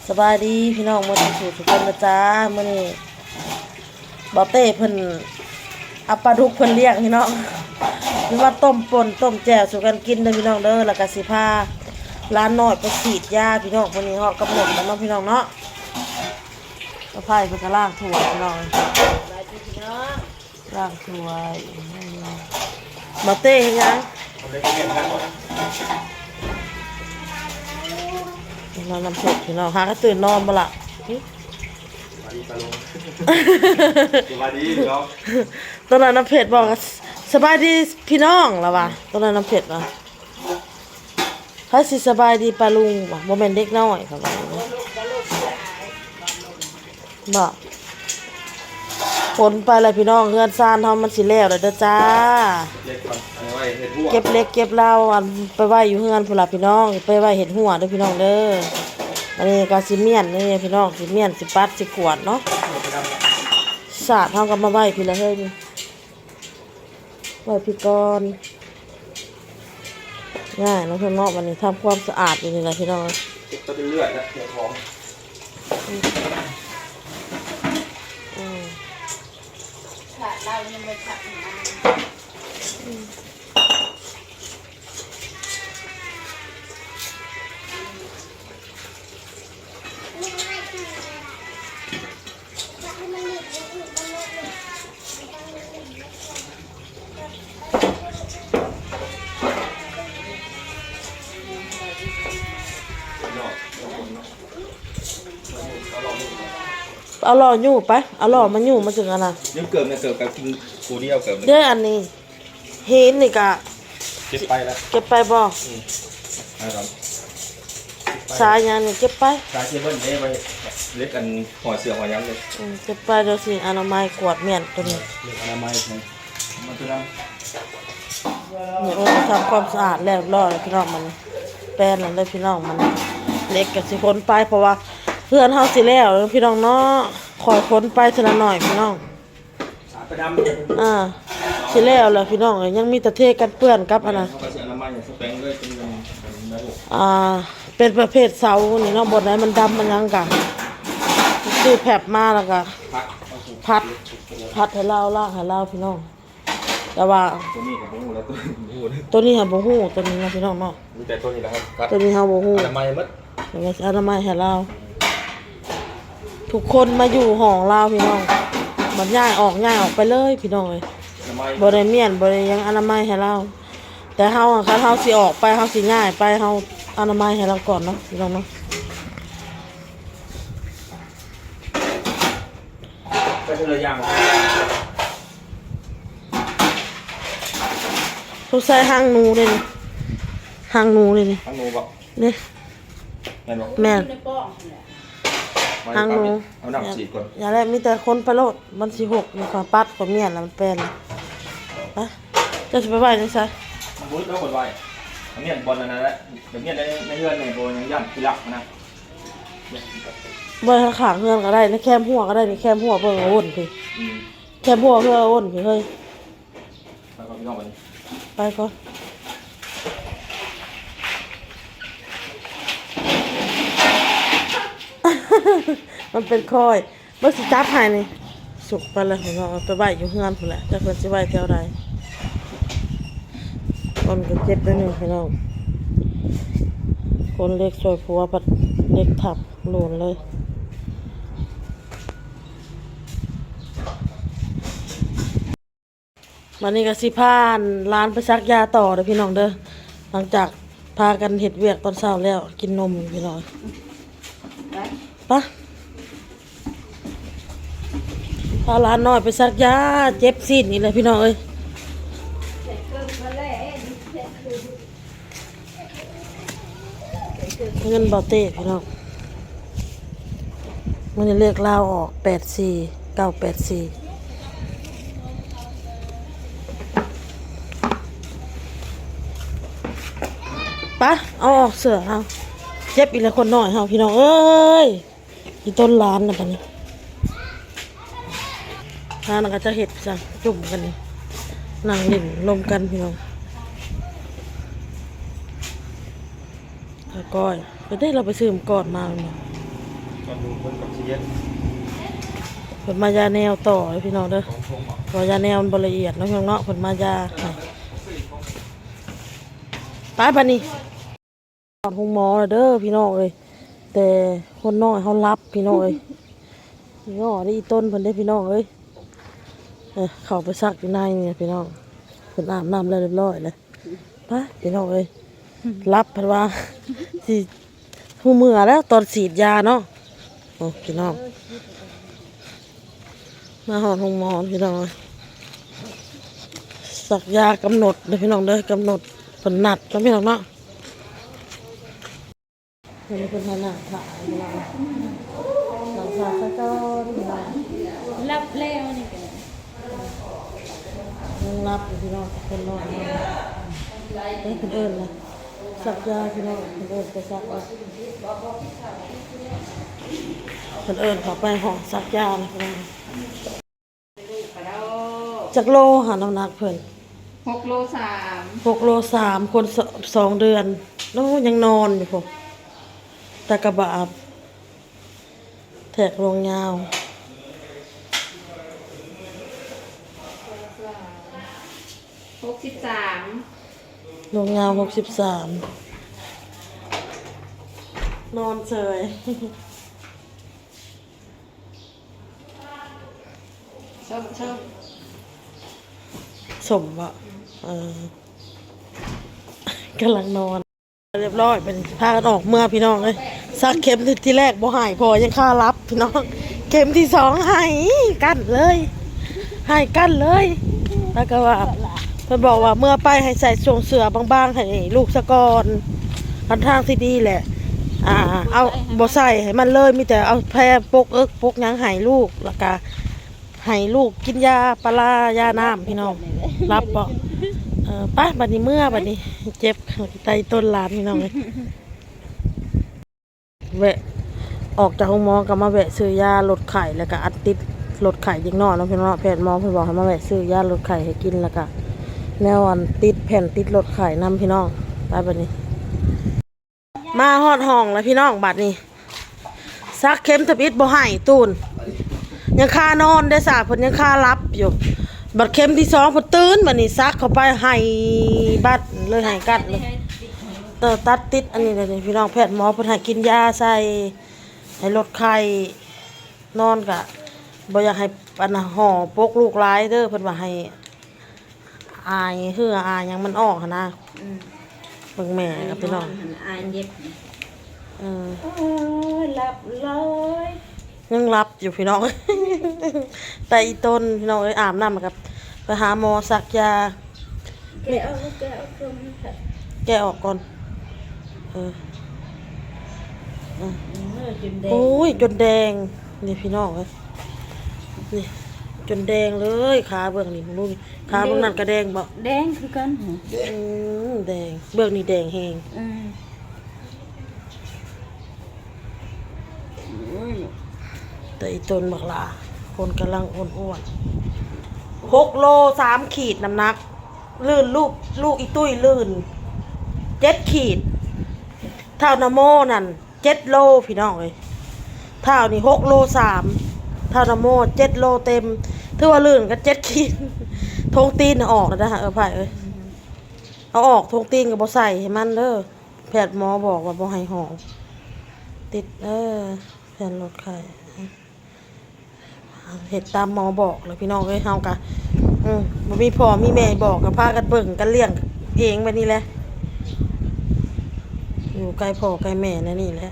ສະບາຍດີພີ່ນ້ອງໝົດສູ່ທຸກຄົນເດີຈ້າ. ມື້ນີ້ບ່າວເຕ້ເພິ່ນເອົາປາດຸກເພິ່ນລ້ຽງພີ່ນ້ອງ ຫຼືວ່າຕົ້ມປົ່ນຕົ້ມແຈ່ວສູ່ກັນກິນເດີພີ່ນ້ອງເດີ. ແລ້ວກະຊິພາຫຼານນ້ອຍໄປສີດຢາພີ່ນ້ອງ. ມື້ນີ້ຮອດກຳນົດແລ້ວເນາະພີ່ນ້ອງເນາະ. ປາໄພເພິ່ນກະລ້າງຖ້ວຍພີ່ນ້ອງ. ລ້າງຖ້ວຍ. ບ່າວເຕ້ເຮັດຫຍັງ? ເຮັດນ້ຳເຜັດພີ່ນ້ອງ. ຫາກະຕື່ນນອນບໍ່ລະ? ຫຶ? ສະບາຍດີປ້າລຸງ. ສະບາຍດີພີ່ນ້ອງ. ຕ້ອງໄດ້ນ້ຳເຜັດບໍ່? ສະບາຍດີພີ່ນ້ອງລະວ່າ. ຕ້ອງໄດ້ນ້ຳເຜັດວ່າ. ໃຜຊິສະບາຍດີປ້າລຸງວະ? ບໍ່ແມ່ນເດັກນ້ອຍເຂົາວ່າ. ບໍ່ ຂົນໄປແລ້ວພີ່ນ້ອງ. ເຮືອນຊານເຮົາມັນຊິແລ້ວແລ້ວເດີຈ້າ. ເກັບເຫຼັກເກັບລາວ ອັນ ໄປໄວ້ຢູ່ເຮືອນພຸ້ນລະພີ່ນ້ອງ. ໄປໄວ້ເຮັດຮົ້ວເດີພີ່ນ້ອງເດີ. ອັນນີ້ກະຊິມ້ຽນນີ້ພີ່ນ້ອງ ຊິມ້ຽນ ຊິປັດ ຊິກວາດເນາະ. ສາດເຮົາກະມາໄວ້ພີ້ລະເຮີ້ຍ. ໄວ້ພີ້ກ່ອນ. ງ່າຍເນາະເພິ່ນເນາະ. ບັດນີ້ທຳຄວາມສະອາດຢູ່ນີ້ແຫຼະພີ່ນ້ອງ. ເກັບໄປເລື້ອຍໆ ແລ້ວເກັບຂອງ. ອືມ ຂາດເຫຼົ້າຍັງບໍ່ຂາດອີກອັນ. ເອົາລໍ້ຍູ້ໄປ ເອົາລໍ້ມາຍູ້ ມັນຈຶ່ງອັນນະ. ຍັງເກີບນະ ເກີບກະກິນໂຕດຽວ ເກີບເດ້. ອັນນີ້ ຫີນນີ້ກະເກັບໄປລະ ເກັບໄປບໍ່? ອືມ ສາຍຫຍັງນີ້ເກັບໄປ. ສາຍເຄເບິນເດ້ ໄວ້ເຫຼັກອັນ ຫອຍເສື້ອຫອຍຫຍັງເດ້. ອືມ ເກັບໄປ. ດຽວຊິອະນາໄມກວາດມ້ຽນໂຕນີ້ ເຫຼັກອະນາໄມ ມັນຄືນຳ. ນີ້ ໂອ້ ທຳຄວາມສະອາດແລ້ວຮຽບຮ້ອຍແລ້ວພີ່ນ້ອງ. ມັນແປນແລ້ວເດີພີ່ນ້ອງ. ມັນເຫຼັກກະຊິຂົນໄປ ເພາະວ່າເຮືອນເຮົາຊິແລ້ວແລ້ວພີ່ນ້ອງເນາະ. ຄ່ອຍຂົນໄປເທື່ອລະໜ້ອຍພີ່ນ້ອງ. ອ່າ ຊິແລ້ວແລ້ວພີ່ນ້ອງເອີຍ. ຍັງມີແຕ່ເທກັນເປື້ອນກັບອັນນະ ອ່າ ເປັນປະເພດເສົານີ້ເນາະ. ບ່ອນໃດມັນດຳມັນຫຍັງກະຊື້ແພັບມາ ແລ້ວກະພັດ ພັດໃຫ້ລາວ ລ້າງໃຫ້ລາວພີ່ນ້ອງ. ແຕ່ວ່າໂຕນີ້ກະບໍ່ຮູ້ແລ້ວ ໂຕນີ້ບໍ່ຮູ້ ໂຕນີ້ຫາບໍ່ຮູ້ ໂຕນີ້ນະພີ່ນ້ອງເນາະ. ມີແຕ່ໂຕນີ້ແຫຼະ ໂຕນີ້ເຮົາບໍ່ຮູ້ ອະນາໄມໝົດ. ເພິ່ນກະຊິອະນາໄມໃຫ້ລາວ. ທຸກຄົນມາຢູ່ຫ້ອງລາວພີ່ນ້ອງ. ບັດຍ້າຍອອກ ຍ້າຍອອກໄປເລີຍພີ່ນ້ອງເອີຍ. ບໍ່ໄດ້ມ້ຽນ ບໍ່ໄດ້ຫຍັງ ອະນາໄມໃຫ້ລາວ. ແຕ່ເຮົາ ຄັນເຮົາຊິອອກໄປ ເຮົາຊິຍ້າຍໄປ ເຮົາອະນາໄມໃຫ້ລາວກ່ອນເນາະພີ່ນ້ອງເນາະ. ໄປເທື່ອລະຢ່າງ. ສົງໄສຮັງໜູເດ້ນີ້ ຮັງໜູເດ້ນີ້. ຮັງໜູບໍ່? ນີ້ ແມ່ນບໍ່? ແມ່ນ ຮັງໜູ. ເອົານ້ຳສີດກ່ອນ. ຢ່າແຫຼະ ມີແຕ່ຄົນໄປໂລດ ມັນຊິຫົກ. ນີ້ຂ້ອຍປັດ ຂ້ອຍມ້ຽນແລ້ວມັນແປນ. ໄປ ເຈົ້າຊິໄປໄວ້ໃນໃສ? ບໍ່ ເອົາໄວ້ ມ້ຽນບ່ອນອັນນັ້ນແຫຼະ. ໄປມ້ຽນໃນ ໃນເຮືອນນີ້ ບໍ່ ຍັງຢ້ານຂີ້ລັກນະ. ໄວ້ຂ້າງໆເຮືອນກະໄດ້ ໃນແຄມຮົ້ວກະໄດ້. ໃນແຄມຮົ້ວເບິ່ງ ເອົາວົນພີ້. ອືມ ແຄມຮົ້ວເຮືອ ເອົາວົນພີ້ເຮີ້ຍ. ໄປກ່ອນພີ່ນ້ອງບັດນີ້ ໄປກ່ອນ. ມັນເປັນຂ້ອຍ ເບິ່ງຊິຈັບໃຫ້ນີ້. ສຸກໄປແລ້ວພີ່ນ້ອງ ເອົາໄປໄວ້ຢູ່ເຮືອນພຸ້ນແຫຼະ. ຈັກເພິ່ນຊິໄວ້ແຖວໃດ. ຄົນກະເຈັບໄດ້ນີ້ພີ່ນ້ອງ. ຄົນເຫຼັກຊ່ວຍຜົວ ພັດເຫຼັກທັບໂລນເລີຍ. ບັດນີ້ກະຊິພາຫຼານໄປສັກຢາຕໍ່ເດີພີ່ນ້ອງເດີ. ຫຼັງຈາກພາກັນເຮັດວຽກຕອນເຊົ້າແລ້ວ ກິນນົມຢູ່ພີ່ນ້ອງ. ໄປ ໄປ ພາຫຼານນ້ອຍໄປສັກຢາ. ເຈັບຊີ້ນອີກແລ້ວພີ່ນ້ອງເອີຍ. ເງິນບ່າວເຕ້ພີ່ນ້ອງ. ມື້ນີ້ເລກລາວອອກ ແປດສີ່ ເກົ້າແປດສີ່. ປະ ເອົາອອກເສື້ອເຮົາ. ເຈັບອີກແລ້ວຄົນນ້ອຍເຮົາ ພີ່ນ້ອງເອີຍ. ອີຕົນຫຼານນະ ບາດນີ້ ຫານະກະຈະເຮັດຈັ່ງ ຈຸ່ມກັນນີ້ ນັ່ງຫຼິ້ນລົມກັນພີ່ນ້ອງ. ອາກ້ອຍ ໄປເດ້ ລາວໄປຊື້ໝາກກອດມາແມ່ນບໍ່? ເພິ່ນມາຢາແນວຕໍ່ເດີພີ່ນ້ອງເດີ ເພາະວ່າຢາແນວມັນບໍ່ລະອຽດເນາະ ພີ່ນ້ອງເນາະ ເພິ່ນມາຢາໃຫ້. ໄປບາດນີ້ ຮອດໂຮງໝໍແລ້ວເດີພີ່ນ້ອງເອີຍ ແຕ່ຄົນນ້ອຍເຮົາຫຼັບພີ່ນ້ອງເອີຍ. ງໍ້ນີ້ອີ່ຕົນເພິ່ນເດ້ພີ່ນ້ອງເອີຍ. ເອີ ເຂົ້າໄປຊັກຢູ່ໃນນີ້ພີ່ນ້ອງ ເພິ່ນອາບນ້ຳແລ້ວຮຽບຮ້ອຍແລ້ວ. ໄປພີ່ນ້ອງເອີຍ ຫຼັບເພິ່ນວ່າ ຊິຮູ້ເມື່ອແລ້ວຕອນສີດຢາເນາະ. ໂອ້ ພີ່ນ້ອງ ມາຮອດໂຮງໝໍພີ່ນ້ອງເອີຍ ສັກຢາກຳນົດເດີພີ່ນ້ອງເດີ ກຳນົດເພິ່ນນັດເນາະ ພີ່ນ້ອງເນາະ. ເພິ່ນ ເພິ່ນໃຫ້ນັ່ງຖ້າ ນັ່ງຖ້າຊະກ່ອນ ຫຼັບແລ້ວນີ້ກໍໄດ້ ຍັງຫຼັບຢູ່ພີ່ນ້ອງ ຄົນນ້ອຍ ເອີ ເພິ່ນເອີ້ນນະ ສັກຢາພີ່ນ້ອງ ເພິ່ນເອີ້ນໄປສັກ ເພິ່ນເອີ້ນເຂົ້າໄປຫ້ອງສັກຢານະພີ່ນ້ອງ. ຈັກໂລຫານ້ຳໜັກເພິ່ນ? ຫົກໂລສາມ ຫົກໂລສາມ ຄົນສ- ສອງເດືອນ. ໂອ້ ຍັງນອນຢູ່ພຸ້ນ ຕາກະບາບ ແທກລວງຍາວ ຫົກສິບສາມ ລວງຍາວຫົກສິບສາມ ນອນເສີຍ. ສົ້ມ ສົ້ມ ສົ້ມບໍ່? ເອີ ກຳລັງນອນ ຮຽບຮ້ອຍ ບາດນີ້ພາກັນອອກເມືອພີ່ນ້ອງເອີຍ. ສັກເຂັມທີແລກບໍ່ໃຫ້ ເພາະວ່າຍັງຄາຫຼັບພີ່ນ້ອງ ເຂັມທີສອງໃຫ້ ກັ້ນເລີຍ ໃຫ້ກັ້ນເລີຍ. ແລ້ວກໍວ່າ ເພິ່ນບອກວ່າເມື່ອໄປໃຫ້ໃສ່ໂສ້ງເສື້ອບາງໆໃຫ້ລູກຊະກ່ອນ ຄັນທາງທີ່ດີແຫຼະ ອ່າ ເອົາ ບໍ່ໃສ່ໃຫ້ມັນເລີຍ ມີແຕ່ເອົາແພປົກເອິກປົກຫຍັງໃຫ້ລູກ ແລ້ວກະໃຫ້ລູກກິນຢາປາລາ ຢານ້ຳພີ່ນ້ອງ. ຫຼັບບໍ່? ເອີ ໄປບາດນີ້ເມືອ ບາດນີ້ເຈັບໄຕຕົ້ນຫຼານພີ່ນ້ອງເອີຍ. ແວະ ອອກຈາກໂຮງໝໍກໍມາແວະຊື້ຢາລົດໄຂ້ ແລ້ວກໍອັດຕິດລົດໄຂ້ເດັກນ້ອຍເນາະພີ່ນ້ອງເນາະ. ແພດໝໍເພິ່ນບອກໃຫ້ມາແວະຊື້ຢາລົດໄຂ້ໃຫ້ກິນ ແລ້ວກໍແນວອັນຕິດແຜ່ນຕິດລົດໄຂ້ນຳພີ່ນ້ອງ. ໄປບາດນີ້ ມາຮອດຫ້ອງແລ້ວພີ່ນ້ອງ ບາດນີ້ ສັກເຂັມທຳອິດບໍ່ໃຫ້ຕູນ ຍັງຄານອນເດ້ສາ ເພິ່ນຍັງຄາຫຼັບຢູ່. ບັດເຂັມທີສອງເພິ່ນຕື່ນ ບາດນີ້ສັກເຂົ້າໄປໃຫ້ບັດເລີຍ ໃຫ້ກັດເລີຍ. ເອີ ຕັດຕິດອັນນີ້ເລີຍພີ່ນ້ອງ ແພດໝໍເພິ່ນໃຫ້ກິນຢາໃສ່ ໃຫ້ລົດໄຂ້ ນອນກະບໍ່ຢາກໃຫ້ອັນຫໍປົກລູກຫຼາຍເດີ ເພິ່ນວ່າໃຫ້ ອາຍເຫື່ອອາຍຫຍັງມັນອອກຫັ້ນນະ. ອືມ ເບິ່ງແມ່ກັບພີ່ນ້ອງ ອາຍເຈັບ. ເອີ ໂອ້ຍ ຫຼັບເລີຍ ຍັງຫຼັບຢູ່ພີ່ນ້ອງ. ແຕ່ອີ່ຕົນພີ່ນ້ອງເອີຍ ອາບນ້ຳແລ້ວກໍໄປຫາໝໍສັກຢາ. ແກະອອກ ແກະອອກກ່ອນ ແກະອອກກ່ອນ. ເອີ ເອີ ເອີ ຈົນແດງ ໂອ້ຍ ຈົນແດງນີ້ພີ່ນ້ອງເອີຍ. ນີ້ຈົນແດງເລີຍ ຂາເບື້ອງນີ້ ເບິ່ງດູນີ້ ຂາເບື້ອງນັ້ນກໍແດງບໍ່? ແດງຄືກັນ. ອືມ ແດງ ເບື້ອງນີ້ແດງແຮງ. ເອີ ໂອ້ຍ ແຕ່ອີ່ຕົນບັກຫຼ້າ ຄົນກຳລັງອ້ວນໆ ຫົກໂລສາມຂີດນ້ຳໜັກ. ລື່ນ ລູກ ລູກອີຕຸ້ຍລື່ນເຈັດຂີດ ທ້າວນະໂມນັ້ນ ເຈັດໂລພີ່ນ້ອງເອີຍ. ທ້າວນີ້ຫົກໂລສາມ ທ້າວນະໂມເຈັດໂລເຕັມ ຖືວ່າລື່ນກັນເຈັດຂີດ. ຖົງຕີນອອກແລ້ວເດີ ເອີ ໄພເອີຍ ເອົາອອກ ຖົງຕີນກໍບໍ່ໃສ່ໃຫ້ມັນເດີ. ແພດໝໍບອກວ່າບໍ່ໃຫ້ຫອມ ຕິດ ເອີ ແຜ່ນລົດໄຂ້. ເຮັດຕາມໝໍບອກແຫຼະພີ່ນ້ອງເອີຍ ເຮົາກະ ອືມ ບໍ່ມີພໍ່ມີແມ່ບອກ ກະພາກັນເບິ່ງກັນລ້ຽງເອງແບບນີ້ແຫຼະ ຢູ່ໃກ້ພໍ່ໃກ້ແມ່ແນວນີ້ແຫຼະ.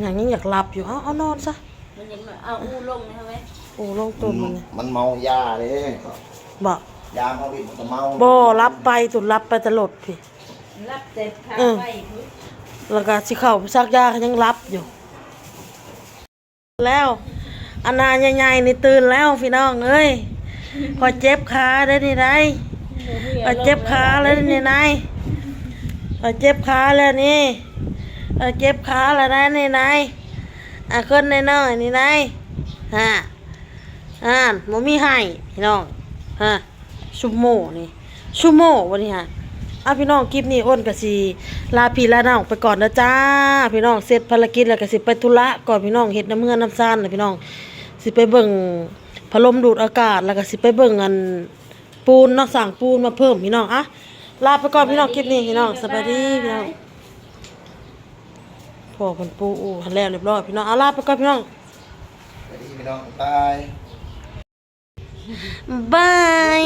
ຍັງ ຍັງຢາກຫຼັບຢູ່ ເອົາ ເອົານອນຊະ ມັນຍັງ ເອົາອູລົງໃຫ້ເຮົາໄວ້ ອູລົງຕົ້ນມັນ ມັນເມົາຢາເດ້. ບໍ່ ຢາມາວິດມັນກໍເມົາ ບໍ່ ຫຼັບໄປ ຕຸນຫຼັບໄປແຕ່ລົດພີ້ ຫຼັບແຕ່ຄາໄຟພຸ້ນ ແລ້ວກໍຊິເຂົ້າໄປສັກຢາກໍຍັງຫຼັບຢູ່. ແລ້ວ ອັນໜ້າໃຫຍ່ໆນີ້ຕື່ນແລ້ວພີ່ນ້ອງເອີຍ ຂ້ອຍເຈັບຂາໄດ໋ນີ້ໄດ໋ ຂ້ອຍເຈັບຂາແລ້ວນີ້ນາຍ ຂ້ອຍເຈັບຂາແລ້ວນີ້ ຂ້ອຍເຈັບຂາແລ້ວໄດ໋ນີ້ນາຍ ອາ ຄົນນ້ອຍໆນີ້ນາຍ ຫາ ອ່ານ ບໍ່ມີໃຫ້ພີ່ນ້ອງ ຮະ. ຊຸໂມນີ້ ຊຸໂມບໍ່ນີ້ຫະ ອ່ະ ພີ່ນ້ອງ ຄລິບນີ້ອ້ນກໍຊິລາພີ່ລານ້ອງໄປກ່ອນເດີຈ້າ. ພີ່ນ້ອງ ເສັດພາລະກິດແລ້ວກໍຊິໄປທຸລະກ່ອນ ພີ່ນ້ອງ ເຮັດນຳເຮືອນນຳຊານແລ້ວ ພີ່ນ້ອງ ຊິໄປເບິ່ງພັດລົມດູດອາກາດ ແລ້ວກໍຊິໄປເບິ່ງອັນ ປູນເນາະ ສ້າງປູນມາເພີ່ມ ພີ່ນ້ອງ. ອ່ະ ລາໄປກ່ອນ ພີ່ນ້ອງ ຄລິບນີ້ ພີ່ນ້ອງ ສະບາຍດີ ພີ່ນ້ອງ. ພໍ່ເພິ່ນປູອູຫັ້ນແລ້ວຮຽບຮ້ອຍ ພີ່ນ້ອງ. ອ່ະ ລາໄປກ່ອນ ພີ່ນ້ອງ ສະບາຍດີ ພີ່ນ້ອງ ບາຍ ບາຍ.